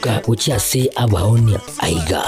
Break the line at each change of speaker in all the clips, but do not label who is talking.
Goika gochia ase abaonia aiga,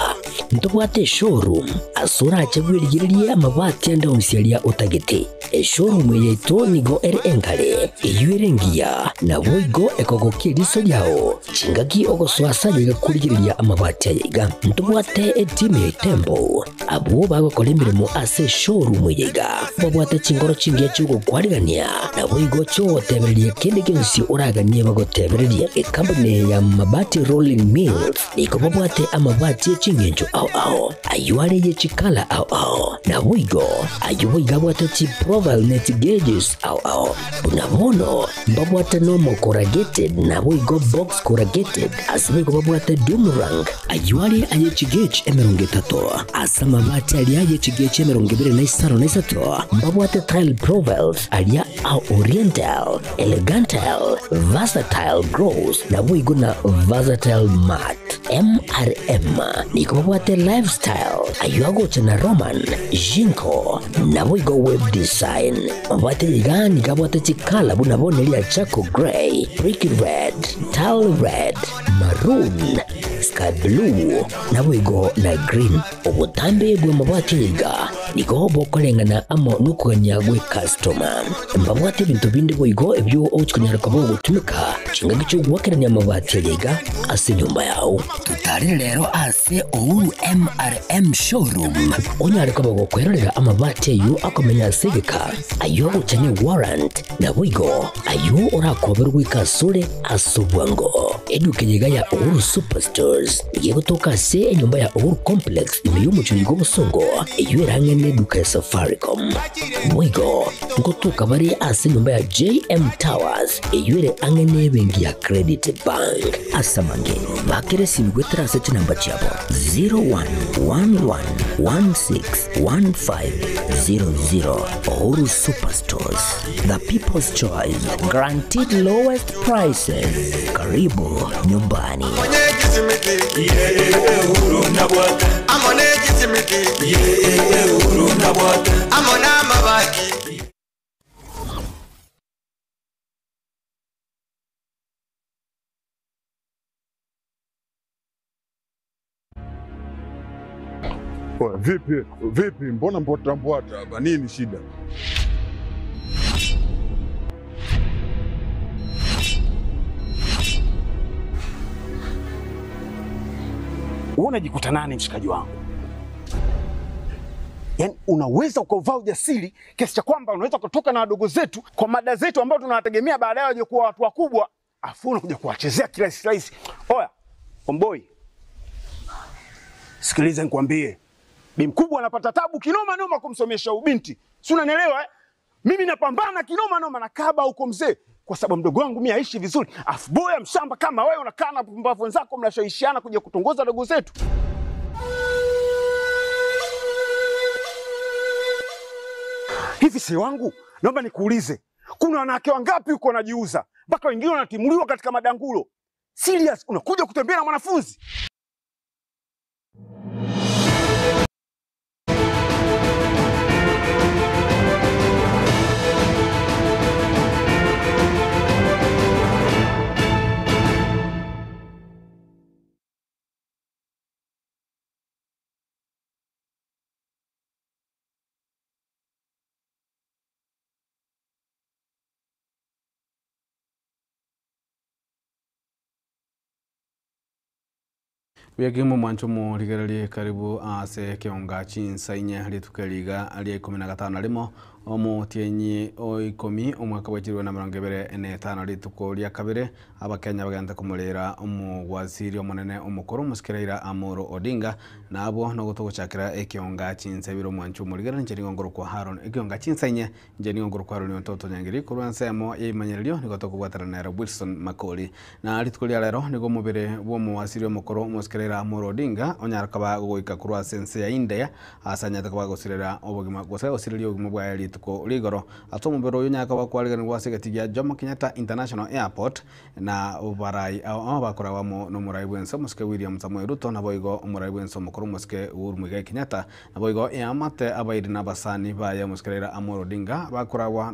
ntobwate eshowroom ase orache bwerigererie amabati ande onsi aria otagete. Eshowroom eye yaito nigo ere engare, eyio ere engiya, naboigo ekogokia eriso riao chingaki ogosoa ase ayaiga korigereria amabati aya iga. Ntobwate etimu ya Itembo abwo bagokora emeremo ase eshowroom eye iga, babwate chinkoro chingiya chi'ogokwarigania, naboigo chi'ogotebereria kende gionsi oraganie bagotebererie. Ekampuni ya Mabati Rolling Mills nigo babwate amabati e ching'encho ao ao, ayio are ye chikala ao ao, naboigo ayio boigo abwate chiprofile ne chigauges ao ao. Buna bono mbabwate normal corrugated naboigo box corrugated, ase boigo babwate doom rank, ayio are aye chigauge 30, ase amabati aria aye chigauge 23 mbabwate tile profiles aria a oriental, elegantile, versatile gloss naboigo na versatile matte. MRM nigo babwate lifestyle ayio agocha na Roman, Jinko naboigo web design. Mabwate iga nigo abwate chikala buna bono eria charcoal grey, brick red, tile red, maroon, sky blue naboigo na green. Obotambe bw'amabwati iga nigo bokoreng'ana amo nokogania gw'ekastoma. Mbabwate ebinto binde boigo ebio ogochia konyara koba ogotumeka chingaki chi'ogoakerania amabati aria iga ase enyomba yao. Totarere rero ase Uhuru MRM Showroom onyare koba gokwerorera amabati ayio akomenya ase egeka, ayio agocha ne warrant, Naboigo ayio orakoberwe goika asore ase obwango. Eduka eye iga ya Uhuru Superstores nigo egotoka ase enyomba ya Uhuru Complex ime y'omochie oyo bw'obosongo, eyio ere ang'e n'eduka ya Safaricom. Boigo ngotoka bare ase enyomba ya JM Towers eyio ere ang'e n'ebenki ya Credit Bank. Ase amange, bakera esimi goetera ase chinamba chiabo 0111161500. Uhuru Superstores, the people's choice, guaranteed lowest prices. Karibu nyumbani.
Oya, vipi vipi, mbona mbwata mbwata hapa? Nini shida?
Wewe unajikuta nani mshikaji wangu? Yaani unaweza ukauvaa ujasiri kiasi cha kwamba unaweza kutoka na wadogo zetu kwa mada zetu ambao tunawategemea baadaye waje kuwa watu wakubwa, afu unakuja kuwachezea kirahisi rahisi. Oya, omboi, sikiliza nikwambie, bi mkubwa anapata tabu kinoma noma kumsomesha ubinti, si unanielewa eh? Mimi napambana kinoma noma na kaba huko mzee, kwa sababu mdogo wangu mimi aishi vizuri, afu boya mshamba kama wewe unakaa na pumbavu wenzako mnashawishiana kuja kutongoza dogo zetu. Hivi si wangu, naomba nikuulize, kuna wanawake wangapi huko wanajiuza mpaka wengine wanatimuliwa katika madangulo? Serious, unakuja kutembea na mwanafunzi?
Buya kegima omwancho omorigererie karibu ase ekeonga chinsa inye rituko eri iga ria ikomi na gatano na rimo omotienyi o ikomi omwaka bwa chilifu na emerongo ebere na etano rituko ria kabere abakenya bagente komorera omogwasiri omonene omokoro omosike Raila Amolo Odinga na abwo nogotogochakera ekeonga chinsa ibere omwancho omorigererie inche nigo nkorokwa Haron ekeonga chinsa inye inche nigo nkorokwa Haron Ototo Nyangeri korwa ensemo ya ebimanyererio nigo tokobwatana nere Wilson Makori. Na rituko ria rero nigo omobere bw'omowasiri omokoro omosike Raila Amolo Odinga onyare koba gogoika korwa ase ense ya India ase anyarete koba gosirera obogima gose gosireria obogima bwaye rituko rigoro. Ase omobere oyio onyare koba kwariganigwa ase egetii gia Jomo Kenyatta International Airport na obarai ao bakoragwa amo nomorai bw'ense omosike William Samoei Ruto naboigo omorai bw'ense omokoro omosike Uhuru Muigai Kenyatta naboigo eamate abairi na abasani baye omosike Raila Amolo Odinga bakoragwa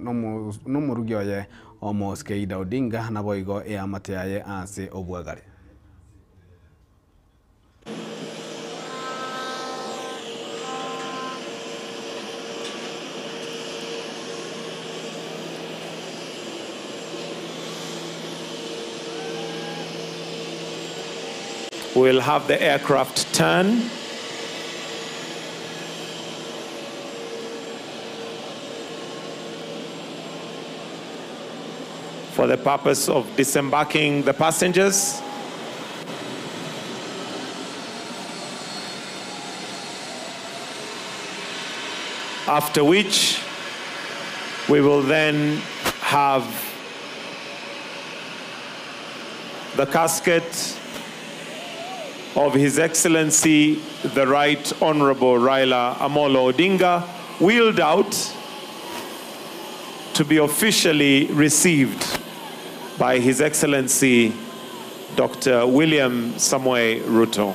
nomorugi oye Omosike Ida Odinga naboigo eamate yaye ase obwagare.
We will have the aircraft turn. For the purpose of disembarking the passengers. After which, we will then have the casket of His Excellency, the Right Honorable Raila Amolo Odinga, wheeled out to be officially received by His Excellency, Dr. William Samoei Ruto.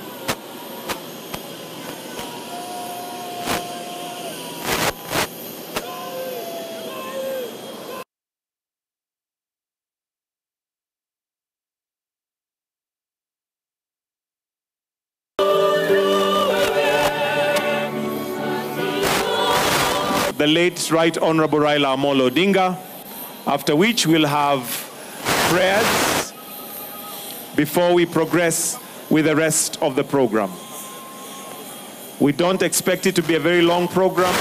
The late Right Honorable Raila Amolo Odinga, after which we'll have prayers before we progress with the rest of the program. We don't expect it to be a very long program.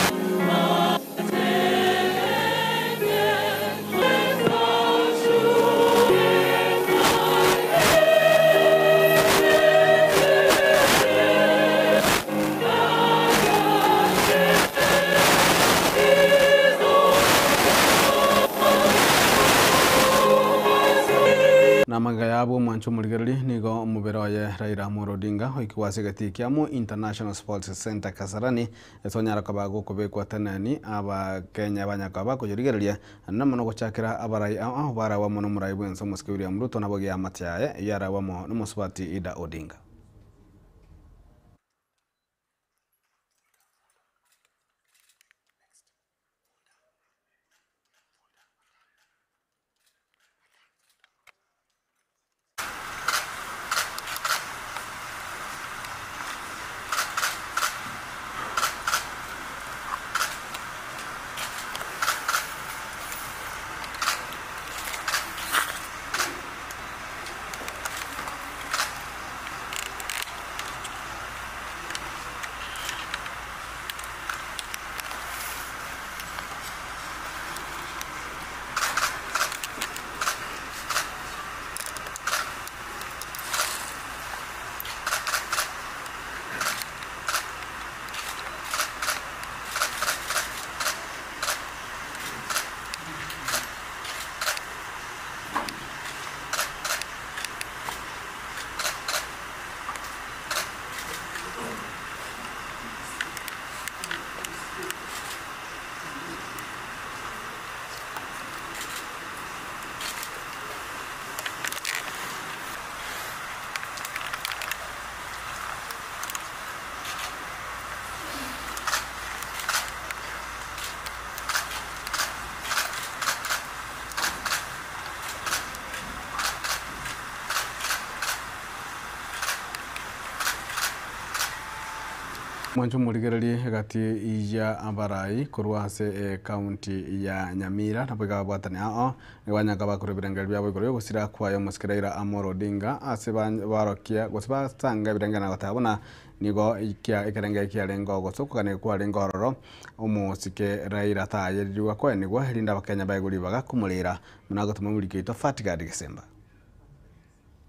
Namaga yabo mwancho omorigereri nigo omobere oye Raila Amolo Odinga oikigwa ase egeti kia Moi International Sports Centre Kasarani etonyara koba gokobekwa teneni abakenya banyakaba bakoyorigereria naende mono gochakera abarai ao barabwo amo na omorai bwa ense omosike William Ruto nabo giamate yaye yarabwo amo na omosubati Ida Odinga. Mwancho omorigereri egati ya abarai korwa ase ekaunti ya Nyamira nabo ikababwatania ao nigo banyaka bakora ebirengero biabo igoro yogosira kwaye omosike Raila Amolo Odinga ase barokia gose basanga ebirengero na goteba buna nigo ikia ekerenge kiarenge ogosokogana kwarenge ororo omosike Raila tayeririwa kwenigwa erinde abakenya baigure baga komorera buna agotoma omoriki oito Fatigad Gisemba.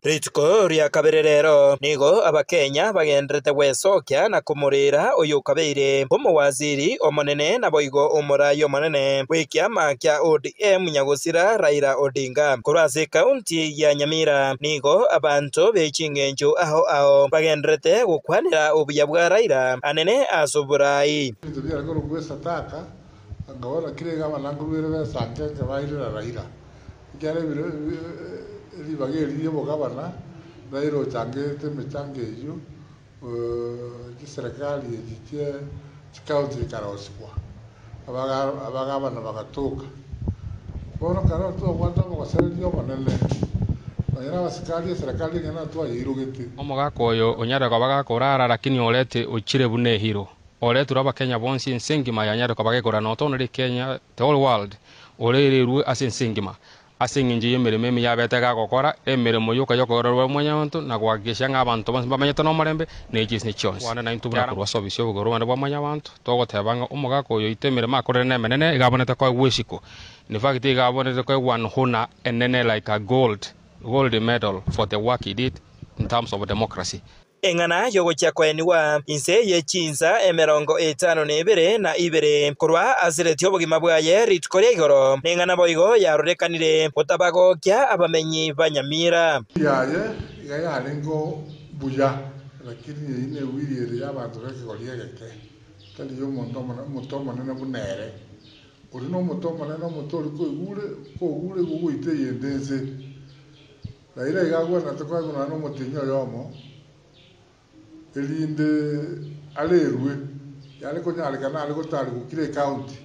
Rituko ria kabere rero nigo abakenya bagenderete gwecokia na kumurira uyu kabeire omuwaziri omunene na boigo omurai omunene bw'ikiama kia ODM nyagusira Raila Odinga korwa ase kaunti ya Nyamira nigo abantu b'eching'encho aho aho bagenderete gukwanira obuya bwa Raila anene ase oburai.
Bintu biarenge sataka ngabona kire gabana ngubire besange ngebairira Raila ekiagera ebiro ribaga eri ria obogabana Raila ochangete emechango eywo chiserikali echi chie chikaunti chikarosigwa abagabana bagatoka bono kare twabwate obogosereria obonene nonya na abasikari eserikali eng'e natwayeirogete.
Omogaka oyo onyare koba gakorara lakini orete ochire buna ehiro oreture abakenya bonsi ense engima yanyare koba gekora not only Kenya, the whole world orererwe ase ense engima. Ase eng'encho y'emeremo emiya abete gagokora, emeremo yoka y'okogererwa mwanyabanto, na gohakikisha ng'a abanto bonsi mbamenyete nomorembe, ne chinse chionsi. Kwana naintwe buna korwa ase obisi y'obogoro bwane bwa mwanyabanto, togoteba ng'a omogaka oyo oito emeremo akorire nemenene, iga abonete koegwa esiko. In fact, iga abonete koegwa an honour enene like a gold, gold medal for the work he did in terms of democracy.
Eng'ana y'ogochia koenigwa inse ye chinsa emerongo etano na ebere na ibere korwa asiretie obogima bwaye rituko ria igoro, neng'ana boigo yarorekanire gotabagokia abamenyi ba Nyamira.
Yaye iga yarenge buya, lakini eyio negwiri ere y'abanto b'ekegori egeke, tari y'omonto omonene, omote omonene buna ere. Oria nomote omonene, omote oria koigure, kogure igo ogoita eyende inse. Raila iga agwenerete koegwa nonya nomotienyi oyomo, erinde arerwe, yare konyarekana are gotarigwa kera ecounty.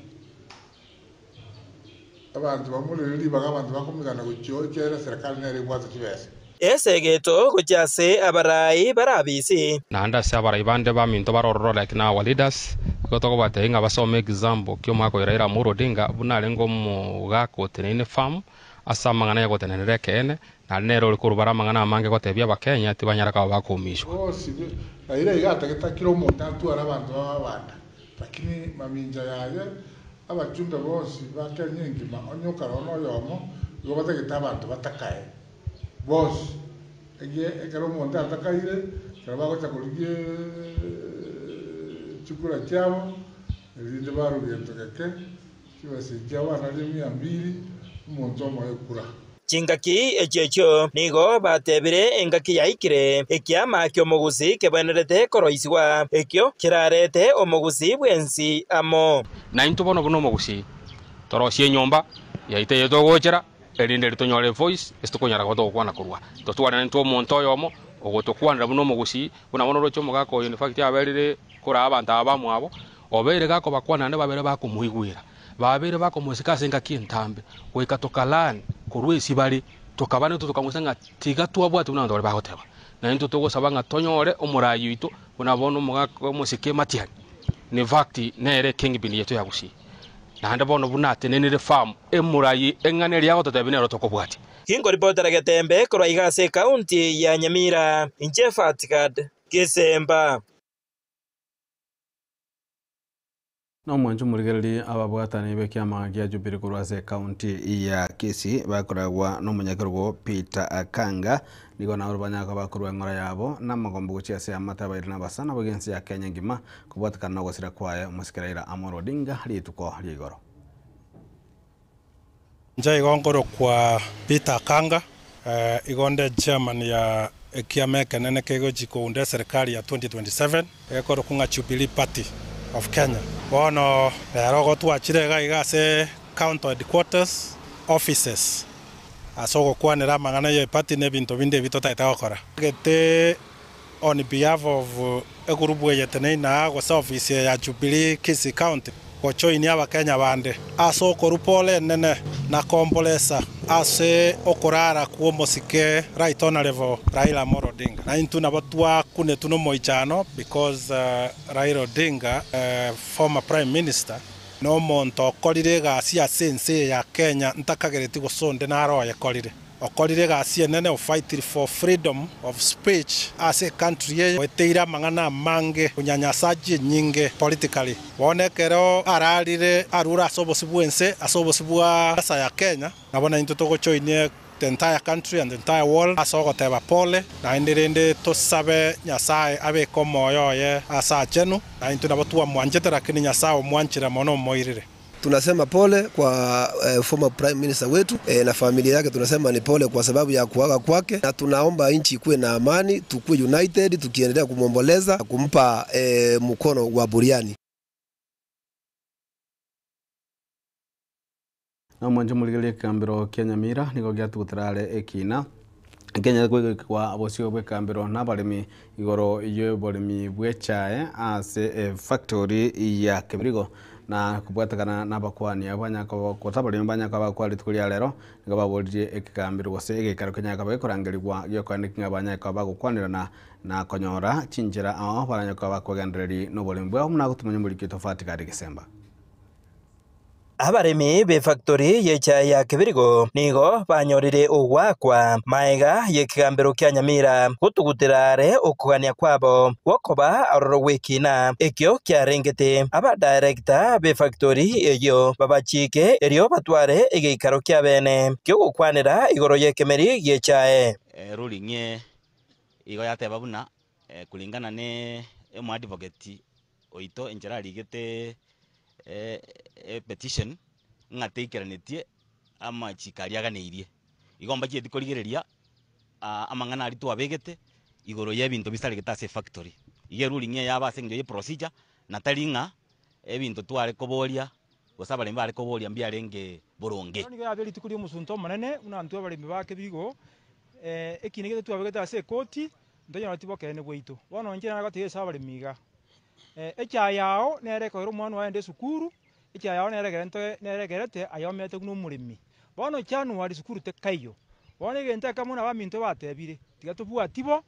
Abanto bamorere ribaga abanto bakomigana gochia oo ekiagera eserekari nere ebwate chibesa.
Esegeto gochia ase abarai barabisi.
Naende ase abarai bande baminto bare ororo like na our leaders, igo tokobatebia ng'a basome example ki omwaka oyo Raila Amolo Odinga buna arenge omogaka oteneine firm Ase amang'ana y'ogotenenera ekeene, naende nere ore korubara amang'ana amange gotebia Abakenya tibanyara koba bakoumishwa.
Bonsi Raila iga atagete kera omonto atware abanto babe abanda, lakini mamincha yaye abachumbe bonsi ba Kenya engima onye okarora noyomo igo batagete abanto batakae bonsi. Egie ekero omonto atakaire ekero bagocha korigia chikura chiabo erinde barwe gento geke. Chibesa echi abana ria mia mbili, omonto omoe ekura.
Chingaki echio echio nigo batebire engaki yaikire, ekiama ki'omogusii kebwenerete koroisigwa, ekio kerarete omogusii bwensi amo.
Naintwe bono buna omogusii, torosie enyomba yaito eye togochera, erinde erio tonyore evoice ase tokonyara koba togokwana korwa. Totware naintwe omonto oyomo ogotokwanera buna omogusii, buna bono oroche omogaka oyo in fact aberire koraa abanto aba bamwabo, Obeire gakobakwana naende babere bakomoigwera, babeire bakomosika ase engaki entambe, goika tokalan korwa esi bare, tokaba naintwe tokamoisa ng'a tiga twabwate buna abanto baria bagoteba. Na intwe togosaba ng'a tonyore omoraai oito buna bono omogaka omosike Matiang'i. In fact nere ekingpin yaito ya Gusii. Naende bono buna atenenire farm emoraai eng'ana eria agototebia nero tokobwatia.
Ginkoripotera Getembe korwa iga ase ekaunti ya Nyamira, inche Fatgad Gesemba.
Nomwancho omorigereria ababwatani b'ekiama gia Jubilee korwa ase ekaunti ya Kisii bakoragwa nomonyakerogo Peter Kanga nigo nabo banyare koba bakorwa eng'ora yabo namagombo gochia ase amate abairi na abasani abo g'ense ya Kenya engima kobwatekana nogosira kwaye omosike Raila Amolo Odinga rituko ria igoro.
Inche igo nkorokwa Peter Kanga, igo nde chairman ya ekiama ekenene kegochi kounda eserikari ya 2027 egekorokwa ng'a Jubilee Party of Kenya. Bono rero igo twachire iga iga ase county headquarters offices ase ogokwanera amang'ana ye party na ebinto binde ebi totagete gokora. Gete On behalf of egurupu eye teneine aa gose ofisi eye ya Jubilee Kisii County gojoinia abakenya bande ase okorua pole enene na kombolesa ase okorara kw'omosike Right Honourable Raila Amolo Odinga. Na intwe nabo twakunetwe nomoichano because Raila Odinga former Prime Minister nomonto okorire egasi ase ense eye ya Kenya ntakagereti gose onde naro oyekorire. Okorire egasi enene o fight for freedom of speech ase ecountry eye, oeteire amang'ana amange, onyanyasaji enyinge politically. Bono ekero ararire arure ase obosio bwense, ase obosio bwa siasa ya Kenya, nabo naintwe togojoinia the entire country and the entire world ase ogoteba pole, naende rende tosabe Nyasae abeke omoyo oye ase achenu, naintwe nabo twamwanchete lakini Nyasae omwanchire mono omoirire.
Tunasema pole kwa eh, former prime minister wetu eh, na familia yake tunasema ni pole kwa sababu ya kuaga kwake, na tunaomba nchi ikuwe na amani, tukuwe united tukiendelea kumwomboleza na kumpa eh, mkono wa buriani.
Na omwancho omorigereria ekegambero kia Nyamira nigo giatugutera are ekina ekenyare koigekigwa bosio bw'ekegambero nabaremi igoro y'oboremi bw'echae ase efactory ya Kebirigo na kobwatekana nabakwani abwo banyare koba gose abaremi banyare koba bagokwa rituko ria rero nigo baboririe ekegambero gose egeikaro kenyare koba gekorangerigwa giokoeneki ng'a banyare koba bagokwanerana na konyora chinchera ao baranyare koba bakogendereri noboremi bwabo buna gotumanya omoriki oito Fatikari Gesemba.
Abaremi b'efactory y'echae ya Kebirigo nigo banyorire ogoakwa maega y'ekegambero kia Nyamira gotugutera are okogania kwabo gw'okoba aroro gw'ekina ekio kiarengete abadirector b'efactory eyio babachike erio batware egeikaro kiabene ki'ogokwanera igoro y'ekemeri gi'echae.
Ruling igo yateba buna kulingana ne omoadvocate oito enchera arigete epetition ng'a teikeranetie amachiko aria aganeirie. Igo mbachieti korigereria amang'ana aria twabegete igoro ya ebinto bisaregete ase efactory. Iga eruling eye yaba ase eng'encho ya eprocedure na tari ng'a ebinto tware koboria gose abaremi bare koboria mbiarenge boronge.
Bono nigo yabeire rituko ri'omosunte omonene, buna intwe abaremi ba kebirigo, ekina gete twabegete ase ekoti, ntonyoreti bokeene bwaito. Bono inche nagotebia ase abaremi iga, echae yao nere ekoira omwana oye aende esukuru, echae yao nere egerente nere egerete aye omete buna omoremi. Bono January sukuru tekaiyo, bono egento ekemo buna abaminto batebire, tiga tobwati bo,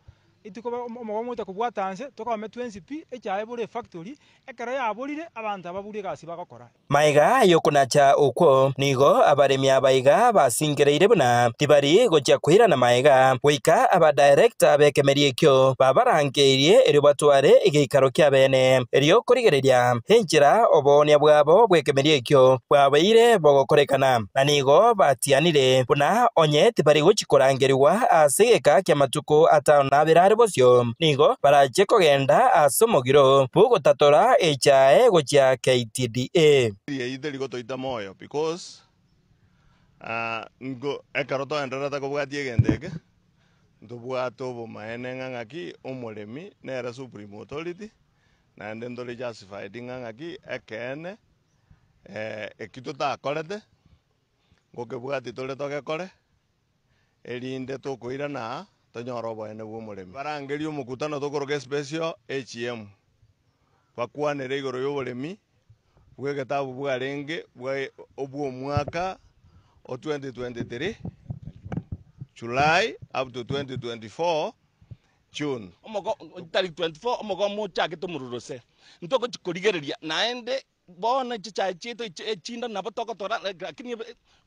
Rituko omogomo ogocha kobwata nse, tokome twensi pi, echaye ebore efactory, ekero yaborire, abanto ababure egasi bagokora.
Magega y'okonacha okwo nigo abaremi aba iga basingereire buna tibari gochia koirana magega goika abadirector b'ekemeri ekio babarangeirie erio batware egeikaro kiabeene erio korigereria enchera oboonia bwabo bw'ekemeri ekio bwabeire bogokorekana. Na nigo batianire buna onye tibari gochia korangerigwa ase egeka ki'amatuko atano na abere are bosio, nigo barache kogenda ase omogiro bw'ogotatora echae gochia KTDA.
Eyio teri gotoita moyo because ekero toendererete kobwatia egento eke, ntobwate obomaene ng'a ng'aki omoremi nere supreme authority, naende ntore justified ng'a ng'aki ekeene eki totakorete, ngokebwatia tore togekore. erinde tokoirana aa tonyore oboene bw'omoremi. Barangerie omokutano tokoroka especial AGM, bakwanere igoro y'oboremi bw'egetabu bwarenge bwa obw'omwaka o 2023 July up to 2024 June.
Omogo tariki 24 omogomo ochagete omoruruse, ntogochi korigereria naende Bono chichae chiaito echinde nabo togotora, lakini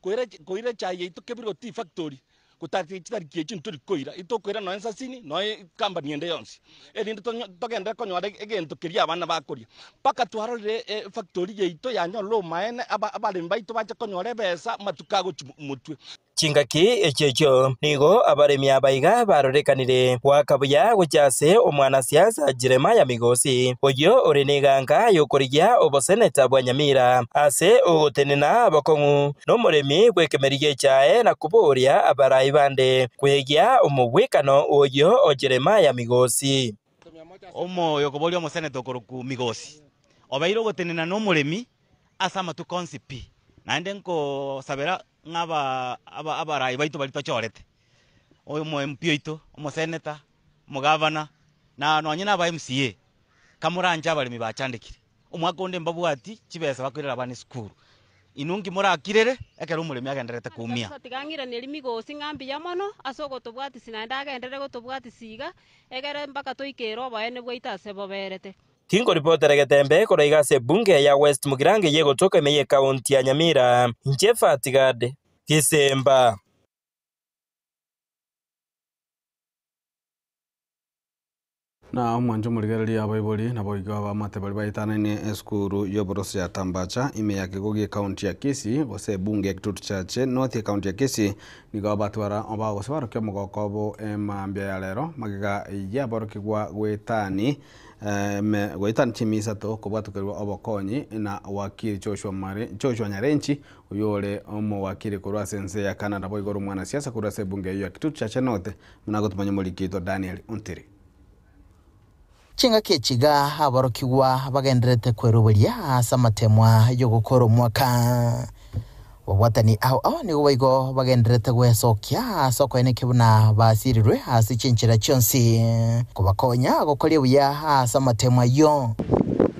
koira koira echae yaito kebire tea factory, gotari chitariki echio ntori koira, itokoira nonya ensasini, nonya ecompany ende yonsi, erinde tonyo togenderere konyora egento keria abana bakoria. Mpaka twarorire efactory yaito yanyorire obomaene, aba abaremi baito bache konyora ebesa amatuko agochia motwe.
Chingaki echio echio nigo abaremi aba iga barorekanire goaka buya gochia ase omwanasiasa Jeremiah Migosi, oyio ore neganka y'okorigia oboseneta bwa Nyamira ase ogotenena bokong'u nomoremi bw'ekemeri gi'echae na koboria abarai bande kwegia omogwekano oyio o Jeremiah Migosi.
Omoyokoboria omoseneta okorokwa Migosi obeire ogotenena nomoremi ase amatuko onsi pi, naende nkosabera ng'a aba aba abarai baito baria twachorete, omo MP oito, omoseneta, omogavana, na nonye na aba MCA, kamoranche abaremi bachandekire, omwaka onde mbabwati chibesa bakoirera abana esukuru, inwe nki morakirere ekero omoremi agendererete koumia?
Tiga ng'iranerie migosi ng'a mbuya mono ase ogotobwatisia naende agenderere gotobwatisia iga, egere mpaka toikere oboene bwaito ase boberete.
Tinkoripotera getembe korwa iga ase ebunge ya West Mugirango eyio egotoka ime y'ekaunti ya Nyamira. Inche Fatigad Gisemba.
Na omwancho omorigereria abaibori naboigo abamate baria baetanaine esukuru y'oboroso ya Tambacha ime ya Kegogi ekaunti ya Kisii gose ebunge ya Kitutu Chache North ekaunti ya Kisii nigo batwara oba gose barokia omogoko obo emambia ya rero magega y'aborokigwa goetani Goetania chimisato kobwatokerwa obokonyi na wakili Joshua Mare, Joshua Nyarenchi oyio ore omowakili korwa ase ense ya Canada boigo ore omwanasiasa korwa ase ebunge eyio ya Kitutu Chache North buna agotomanya omoriki oito Daniel Ontiri.
Chingaki echi iga aborokigwa bagendererete kweroberia ase amatemwa y'ogokora omwaka. Obobwatani ao ao nigo boigo bagendererete gwesokia ase okoenekia buna basirirwe ase chinchera chionsi, kobakonya gokoria buya ase amatemo ayio.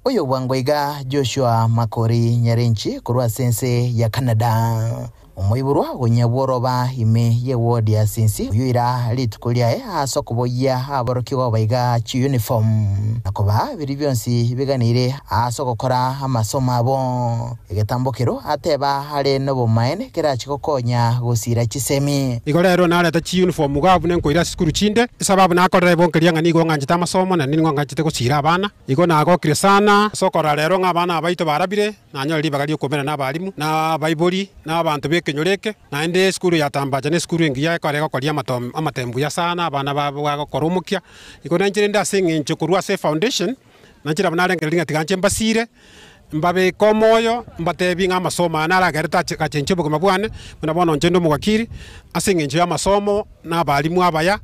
Oyo bwango iga Joshua Makori Nyarenchi korwa ase ense ya Canada. Omoiborwa gonyabworoba ime y'ewodi ya Sinsi oyio ira rituko riaye ase okoboyia aborokigwa baiga chiuniform na kobaa biria bionsi biganeire ase ogokora amasomo abo. Egetambokero ateba are nobomaene kerache gokonya gosira chisemi.
Igo rero narete chiuniform iga buna nkoira ase chisukuru chinde, esababu nakorera ebonkeria ng'a nigo ng'anchete amasomo naende nigo ng'anchete gosira abana. Igo nagokire sana ase okorora rero ng'a abana aba baito barabire, nanyore ribaga ri'okoumera nabarimu, na abaibori, na abanto b'ekenyoro eke. Naende esukuru ya Tambacha nesukuru engiya ekore egokoria amatemo buya sana, abana babo bagokora omokia. Igo nainche rende ase eng'encho korwa ase efoundation, nainche nabo narengereria ng'a tiga nche mbasire, mbabeke omoyo, mbatebie ng'a amasomo aya naragerete ache gachenchie obogima bwane, buna bono inche nde omogakiri, ase eng'encho y'amasomo na abalimu abaya,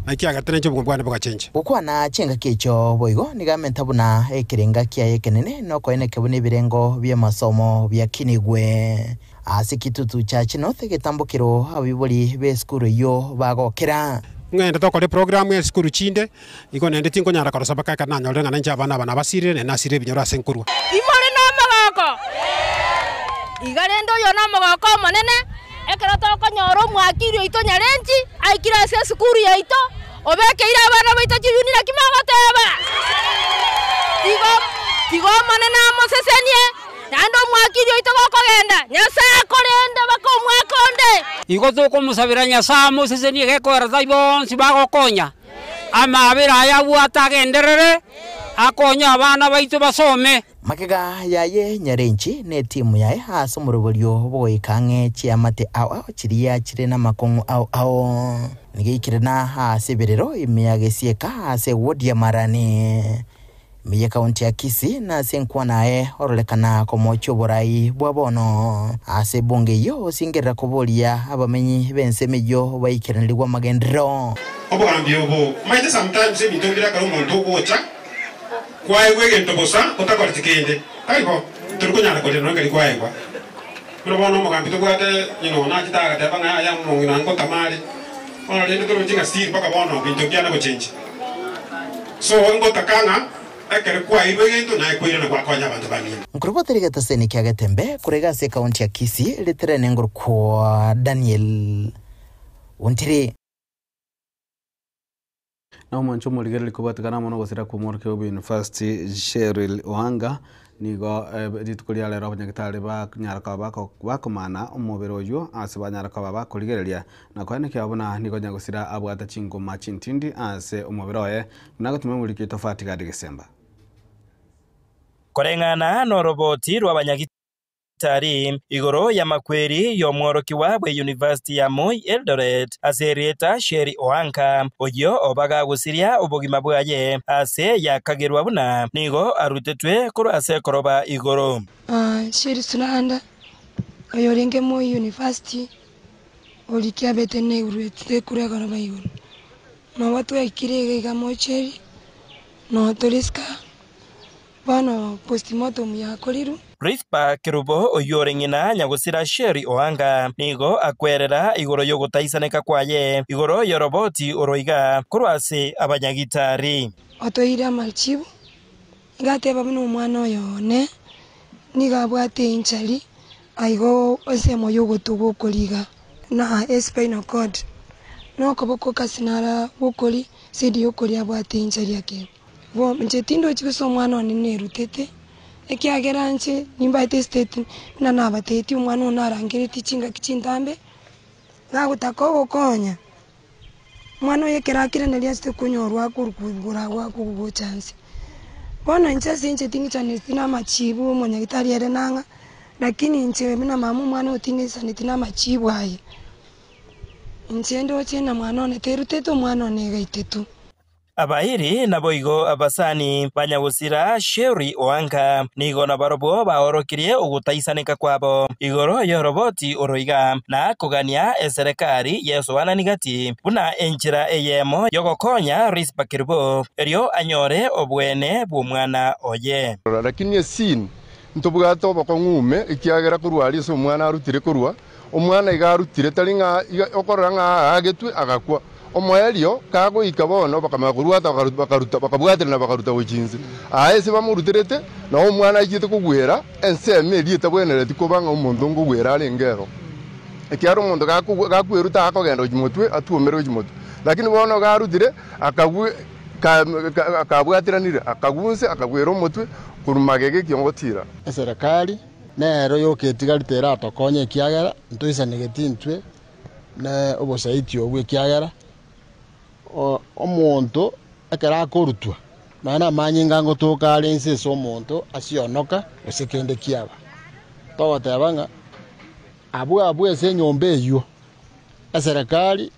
naki kiagerete nainche obogima bwane bogachenchia.
Gokwana chingaki echio boigo nigo amenta buna ekerenga kiaye ekenene nokoeneke buna ebirengo bi'amasomo biakinigwe. Ase kitutu chia Chinoth egetambokero abaibori b'esukuru eyio bagokera.
Ng'ende tokore eprogramu y'esukuru chinde, igo naende tinkonyara korosa mpaka ekero nanyorire ng'a nainche abana aba nabasirire, naende nasirire ebinyoro ase nkorwa.
Timori nomogoko? Iga rende oyo nomogoko omonene, ekero tokonyora omwakiri oito Nyarenchi aikire ase esukuru yaito, obekeire abana baito chiyuni naki mogoteba? Tiga tiga Omonene amosesenie, naende omwakiri oito gokogenda, Nyasae akorende baka omwaka onde.
Igo tokomosabera Nyasae amosesenie gekoera tai bonsi bagokonya, amaabera aya abwate agenderere, akonye abana baito basome.
Magega yaye Nyarenchi ne etimu yaye ase omoroberio bw'ogoika ang'e chiamate ao ao chiria chire namakong'u ao ao. Nigo eikire na ase ebirero ime ya Gesieka ase ewodi ya Marani, ime y'ekaunti ya Kisii na ase enkwana aye ororekana komochia oborai bwa bono. Ase ebunge eyio osingerera koboria abamenyi b'ensemo eyio baikeranirigwe amagenderero.
Obogambi obo, omanyete sometimes ebinto mbire ekero omonto ogocha Kwaegwa egento bosa otakoreti kende, tari bo? Tori konyara koria nonya keria kwaegwa. Buna bono omogambi tobwate ng'ina one achete agateba ng'a yaya omong'ina ngotama are, bono rende toroche ng'a still mpaka bono binto mbiana gochenchia. So ngotaka ng'a ekero kwaeirwe egento naye kwairana gwakonya abanto bamino.
Nkorobota rigetaseni kia Getembe korega ase ekaunti ya Kisii riterene ngorokwa Daniel Ontiri.
Na omwancho omorigereria kobwatekana amo nogosira kw'omworokia bwa University Cheryl Oanga, nigo rituko ria rero abanyagitari banyara koba bakomana omobere oyio ase banyara koba bakorigereria na koenekia buna nigo nyagosira abwate chingoma chintindi ase omobere oye, buna agotumia omoriki oito Fatigadi Gesemba.
Koreng'ana noroboti rw'abanyagitari. Tari igoro y'amakweri y'omworokigwa bw'eyunivasiti ya Moi Eldoret ase erieta Sherry Oanka, oyio obaga gosiria obogima bwaye ase yakagerwa buna nigo arutetwe korwa ase ekoroba igoro.
Sherry Sunanda, oyorenge Moi University, orikia abete neurwete korwa ekoroba igoro. Nobo twaikire iga iga mocheri, nobo tore sika. Bono postmortem yakorirwe.
Rispa Kerubo, oyio ore ng'ina nyagosira Sherry Oanga, nigo akwerera igoro y'ogotaisaneka kwaye igoro y'oroboti oro iga korwa ase abanyagitari.
Otoire amachibu, igateba buna omwana oyo one nigo abwate enchari aigo ensemo y'ogotwa gw'okoriga na espinal cord, na okoboko kasinara gw'okori side y'okoria abwate enchari akebo. Bo, inche tindochi gose omwana one nerutete, ekiagera inche nimbaete estate buna nabatetie omwana one narangeretie chingaki chintambe, nagotaka ogokonya, omwana oyo ekero akire naria achete konyorwa akorwa igoro agwo akogocha nse. Bono inche ase inche ting'isaneti na amachibu omonyagitari ere nang'a, lakini inche buna mama omwana oyo ting'isaneti na amachibu aye. Inche ndoche na mwana one terutete omwana one egaitetwe.
Abairi naboigo abasani ba nyagosira Sherry Oanga nigo nabarobwo baorokirie ogotaisaneka kwabo igoro y'oroboti oro iga, na kogania eserekari y'esoanani gati buna enchera eyemo y'ogokonya Risper Kerubo erio anyore obwene bw'omwana oye.
Lakini esini ntobwate obokong'u ime, ekiagera korwa aria ase omwana arutire korwa, Omwana iga arutire, tari ng'a iga okorora ng'a aagetwe agakwa. Omoerio kagoika bono bakamanya korwata bakaruta bakabwaterana bakaruta gochia inse. Aa ase bamoruterete, nao omwana achiete kogwera ensemo eria etabwenereti koba ng'a omonto nkogwera arenge ero. Ekiagera omonto gakogwa gakweruta akogenda gochia motwe, atuomere gochia motwe. Lakini bono iga arutire, akagwa ka ka kabwatiranire, akagwa inse, akagwera omotwe korwa magega ekiongo tira.
Eserekari nero yoka etigarete eratokonye, ekiagera ntoisanegeti intwe na obosaiti obwo, ekiagera omonto ekero akorutwa, nonya namanyinga ngotoka are inse ase omonto asionoka gose kende kiaba. Togoteba ng'a abwo abwo ase enyomba eyio, eserekari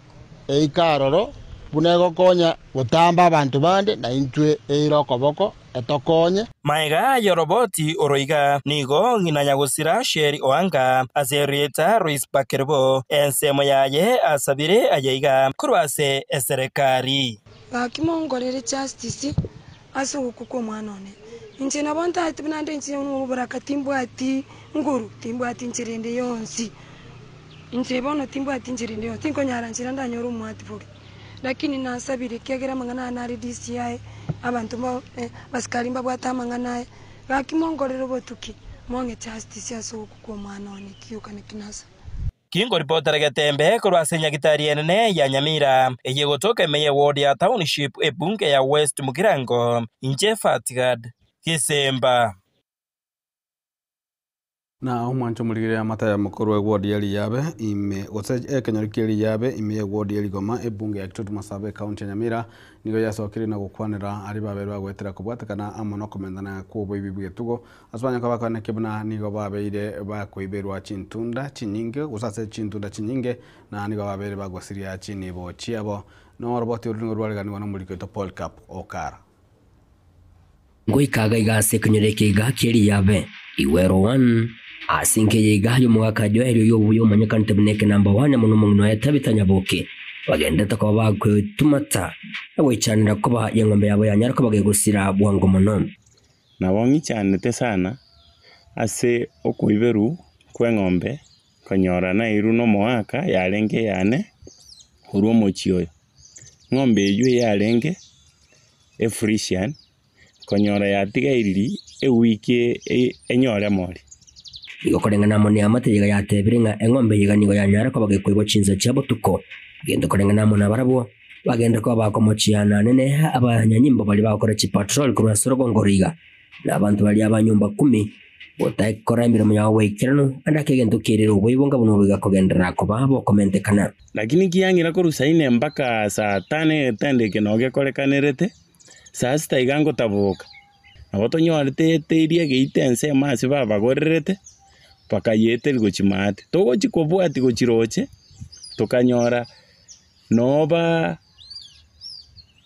eike aroro buna egokonya gotamba abanto bande, na intwe eire okoboko etokonye.
Magega y'oroboti oro iga, nigo ng'ina nyagosira Sheri Oanga ase erieta Rispa Kerubo ensemo yaye asabire aye iga korwa ase eserekari.
Gaki monkorere justice ase ogokwa kw'omwana one. Inche nabo ntaete buna nde inche omoboraka timbwati nguru, timbwati nchera ende yonsi. Inche bono timbwati nchera ende yonsi, tinkonyara nchera ndanyore omoadvocate. Lakini nasabire ekiagera amang'ana aya nare DCI, abanto ba abasikari mbabwate amang'ana aya, gaki monkorere obotuki, mong'e justice ase ogokwa kw'omwana one kioka naki nasaba.
Kingoripotera Getembe korwa ase Nyagitari enene ya Nyamira, eye egotoka ime ye ward ya Township ebunge ya West Mugirango, inche Fatgad Gisemba.
Na omwancho omorigere amata ya mokorwa eward ya Riyabe ime gose ekenyoro kia Riyabe ime y'eward ya Rigoma ebunge ya Kitutu Masaaba ecounty ya Nyamira nigo yasokirie na gokwanera aria babeire bagoetera kobwatekana amo nokomentana kw'oboibi bw'etugo ase banyaka bakoenekia buna nigo babeire bakoiberwa chintunda chinyinge gose ase chintunda chinyinge na nigo babeire bagosiria chinibo chiabo. Noroboti oru nigo rwareganigwa nomoriki oito Polycarp Okara.
Ngoika iga iga ase ekenyoro eke iga kie riyabe, Igwero one, ase enka eye iga y'omogaka Joeli oyio obuya omanyekanete buna ekenamba one amo nomong'ina oye Tabitha Nyaboke, bagenderete koba bagwetumata na goichanera koba y'eng'ombe yabo yanyara koba gegosira bwango mono.
Nabo ng'ichanete sana ase okoiberwa kw'eng'ombe konyora nairwe nomoaka yarenge eyane korwa omochie oyo. Eng'ombe eywo yarenge efrisian konyora yatigairiri ewiki enyore mori.
Nigo koreng'ana amo neamate eyeiga yatebire ng'a eng'ombe eyeiga nigo yanyara koba gekoigwa chinsa chia botuko, gento koreng'ana amo nabarabwo, bagende koba bakomochiana nene abanyanyimbo baria bagokora chipatrol korwa ase orogongo roiga, na abanto baria aba nyomba kumi, gotakora emeremo yabo boikeranu, ande ake egento kerire oboibonga buna oboiga kogenderera koba bokomentekana.
Lakini kiang'ira korwa saa ine mpaka saa tano egetendo eke noo gekorekanerete, Saa sita iga ngotaboka, nabo tonyorete eteirie egeita ensemo ase babagorerete, bakayeteria gochia maate. Togochia kobwatia gochia roche, tokanyora noo ba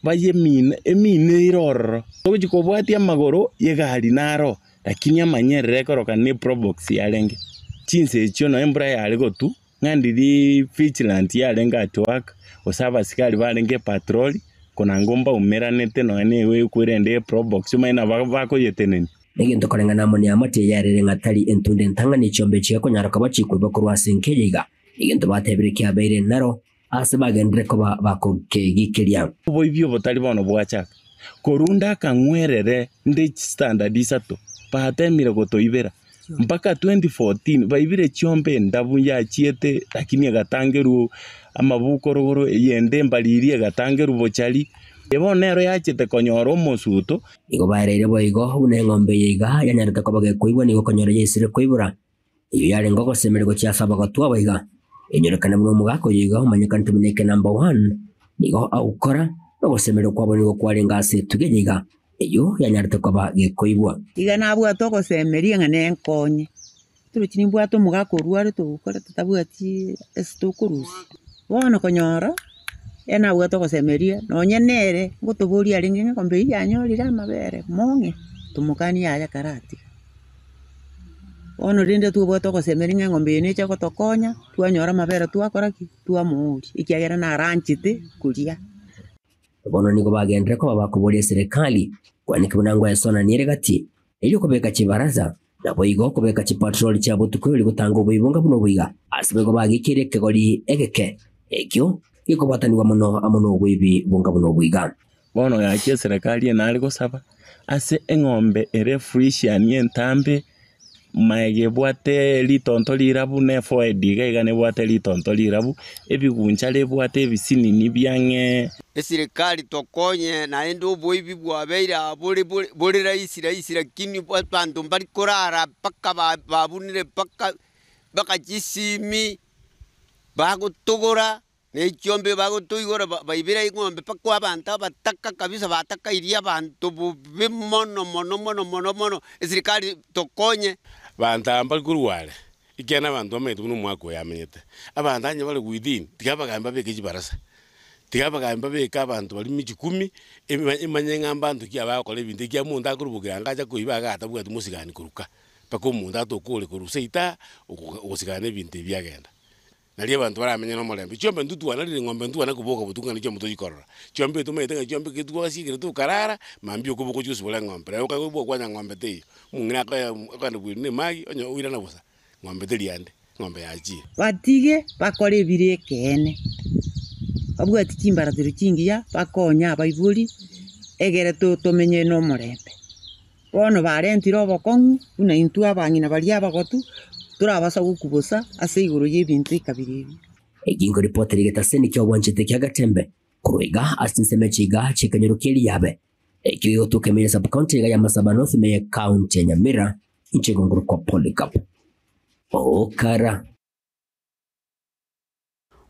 bayemina emina ere ororo. Togochia kobwatia amagoro ya egari naro, lakini amanyerere ekoroka ne probox yarenge. Chinsa echio nonye embura yare gotwa. Ng'a ndiria vigilant yarenge at work, gose abasikari barenge patrol, konango mbaumeranete nonya na ewe erende eprobox omanye nabo bakoyetenenia.
Negento koreng'ana amo neamate eye yarere ng'a tari entunda entang'ani chiombe chigakonyara koba chikoibwa korwa ase enka eye iga. Egento batebire kiabeire naro aase bagenderere koba bakogekegikeria.
Oboibi obo tari bono bwachaka, korunda akang'werere nde chistandard isato, batemire gotoibera. Mpaka 2014 baibire chiombe endabu yachiete lakini egatangerwa amabuko rogoro, eyende embariri egatangerwa bochari. Eye bono nero yachete konyora omosuto.
Nigo baereire boigo buna eng'ombe eye iga yanyarete koba gekoibwa nigo okonyora yaisire koibora. Eyio yarenge ogosemeria gochia ase abagotu aba iga. Enyorekane buna omogaka oyo iga omanyekanete buna eke number one nigo agokora, na ogosemeria kwabo nigo kwarenge ase etuga eye iga. Eyio yanyarete koba gekoigwa.
Iga nabwate ogosemeria ng'a nenkonye, torochi nimbwate omogaka orwarete ogokora totabwati ase tokorusia. Bono konyora, ere nabwate ogosemeria nonye nere ngotoboria arenge ng'a eng'ombe eyio yanyorire amabere mong'e, tomokanie yaya karatiga. Bono rende twabwate ogosemeria ng'a eng'ombe eye neche gotokonya, twanyora amabere twakora ki? Twamoooria, ekiagera naranchete koria.
Bono nigo bagenderere koba bakoboria eserekari, kwaneka buna ngwesonania ere gati, erio kobeka chibaraza, naboigo kobeka chipatroli chia botuko erio gotanga oboibonga buna oboiga. Ase boigo bagikeire ekegori egeke, ekio gekobwatanigwa mono amo noboibi bonga buna oboiga.
Bono gaki eserekari enare gosaba ase eng'ombe ere frisian entambe. Maega ebwate ritonto rirabu, na eforehead iga iga nebwate ritonto rirabu, ebigunchara ebwate ebisinini biang'e.
Eserekari tokonye naende oboibi bwabeire aa bore bore bore rahisi rahisi lakini abanto mbari korara mpaka ba babunire mpaka mpaka chisimi, bagotogora. Na echiombe bagotoigora baibera eng'ombe mpaka abanto abataka kabisa batakairie abanto bobe mono mono mono mono mono, eserikari tokonye.
Abanto aba mbari korwa are, ekiagera nabanto bamenyete buna omwaka oyo amenyete. Abanto onye bare within, tiga abagambi babeke chibarasa, tiga abagambi babeke abanto baria emichukumi, emanye ng'a mbanto ki abagokora ebinto ekiagera omonto akorubokia anga acha koiba iga atabwati mosigani korwa ka, mpaka omonto atokore korwa seito aa, ogosigana ebinto ebi agenda. Nario abanto baramenye nomorembe. Chiombe intwe twanarire ng'ombe ntwana koboka botuko ng'a chiombe tochikorora. Chiombe etomanyete ng'a chiombe getwasiekire tokarara, mambia okoboka ochie gosibora eng'ombe. Rero okagwa kwanya ng'ombe teiyo, omong'ina akoe okogenda bweri na emagi onye oirana bosa, ng'ombe teri ande, eng'ombe yachire.
Batige bakore ebire ekeene, babwati chimbaratero chingiya, bakonye abaibori, egere to tomenye nomorembe. Bono barentire obokong'u buna intwe abang'ina baria abagotu torabasa gokubosa ase igoro y'ebinto ekabira ebi.
Egingo ripoti rigetaseni ki'obwanchete kia Gatembe korwa iga ase chinsemo echi iga chi'ekenyoro kia Eriabe ekio gegotuka ime ya Sub-county iga ya Masaba North ime ye County ya Nyamira inche igongorokwa Polycarp Okara.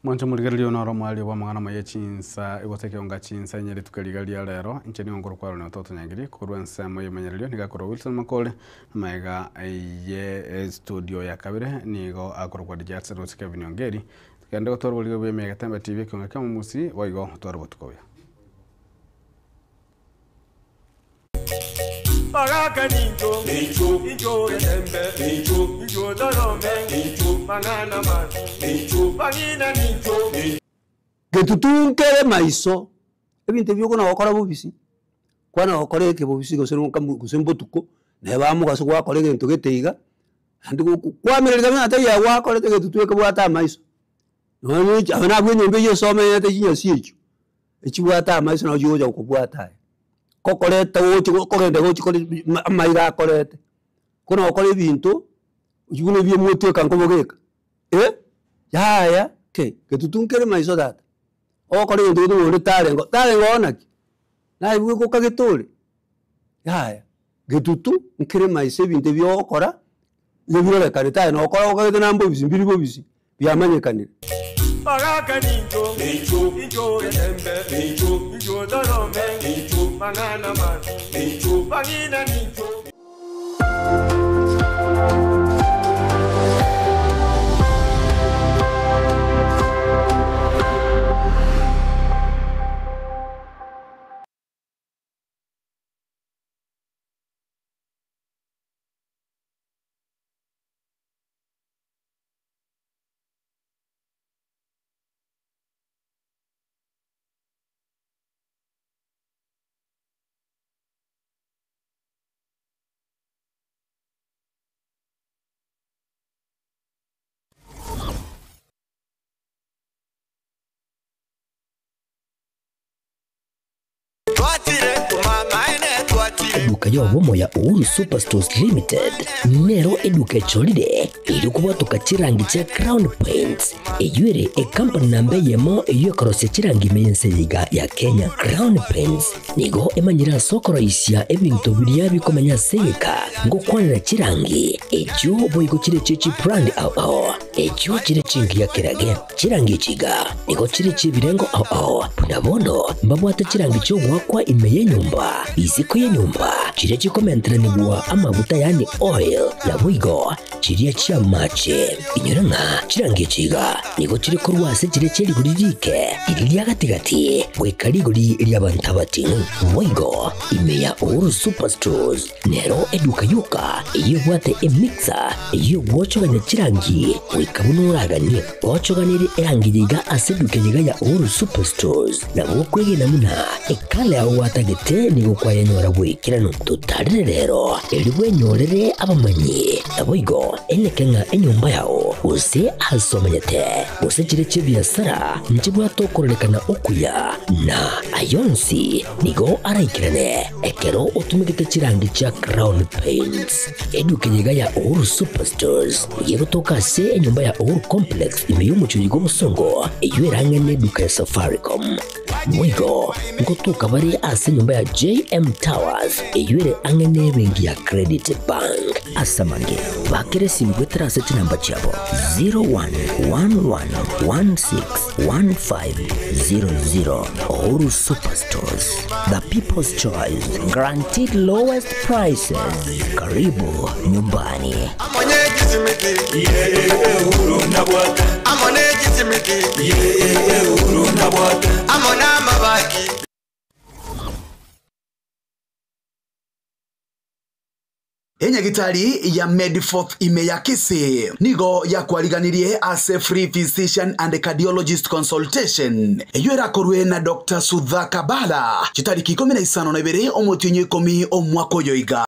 Mwanche omorigereria oyo noro omoerio bw'amang'ana amaya chinsa gose ekeonga chinsa inye rituko riga ria rero. Inche nigo nkorokwa Aaron Ototo Nyangiri korwa ensemo y'emenyererio nigo akorwa Wilson Makori amaiga ye studio ya kabere nigo akorokwa DJ Arts Rose Kevin Ongeri. Togende gotwara oborigereria bwa Emegetembe TV ekeonga kia omomusi boigo otware obotuko obuya.
Getutu nkere maiso, ebinto ebi okona gokora bobisi, kwana gokora eke bobisi gose gose mbotuko, naye bamogaso gwakora egento gete iga, naende goko kwamerereka buna tari aye gwakorete egetutu ekebwate amaiso. Nonye aba nabwo enyomba eywo esomerete chinyasi echio. Echibwate amaiso nabo chigocha gokobwata aye, kokoreta gochi kogenda gochi kore amaiga akorete, ko nokora ebinto, oywo buna ebi omotweka nkobogeka eh, yaya kei, getutu nkere maiso tata, ogokora egento gete ng'a onde tarenge tarenge oo naki? Naye bweka okagete ore, yaya, getutu nkere maiso ebinto ebi ogokora, nigo birorekanete aye nokora okagete na mbobisi mbiri bobisi. biamanyekanire.
Eduka y'obomo ya Uhuru Superstores Limited nero eduka echorire erio kobwatoka chirangi chia Crown Paints eyio ere ekampani namba eyemo eyio ekorosia chirangi ime y'ense eye iga ya Kenya. Crown Paints nigo emanyire ase okoroisia ebinto biria bikomenya ase egeka ngokwanera chirangi echio boigo chire chie chibrand ao ao echio chire chingiya kerage. Chirangi echi iga nigo chire chi'ebirengo ao ao, buna bono mbabwate chirangi chi'ogoakwa ime y'enyomba, isiko y'enyomba, chiria chikomenteranigwa amaguta yaani oil, naboigo chiria chi'amache. Inyora ng'a chirangi echi iga nigo chire korwa ase chiria chie rigori riike, riria ria gati-gati, goika rigori ri'abanto abating'u. Boigo ime ya Uhuru Superstores Nero eduka yoka eyio ebwate emixer eyio egwochogania chirangi goika buna oraganie. Gochoganerie erangi yaiga ase eduka eyeiga ya Uhuru Superstores nabo okwegena buna ekala yao gwatagete nigo kwayenyora bw'ekeranu. Totarire rero erio bwenyorere abamanyi. Naboigo eneke ng'a enyomba yao Gose ase omanyete, gose chire chi'ebiasara nchibwate okororekana okuya, na ayonsi nigo araikerane ekero otumegete chirangi chia Crown Paints. Eduka eye iga ya Uhuru Superstores nigo egotoka ase enyomba ya Uhuru Complex ime y'omochie bw'obosongo eyio erang'e neduka ya Safaricom. Boigo ngotoka bare ase enyomba ya JM Towers eyio ere ang'e nebenki ya Credit Bank. Ase amange, bakera esimi goetera ase chinamba chiabo 0111161500. Uhuru Superstores, the people's choice, guaranteed lowest prices. Karibu nyumbani.
Enyagitari ya Medforth ime ya Kisii nigo yakwariganirie ase free physician and cardiologist consultation eyio erakorwe na Dr. Sudhaka Bala chitariki 52 omotienyi 10 omwaka oyo iga.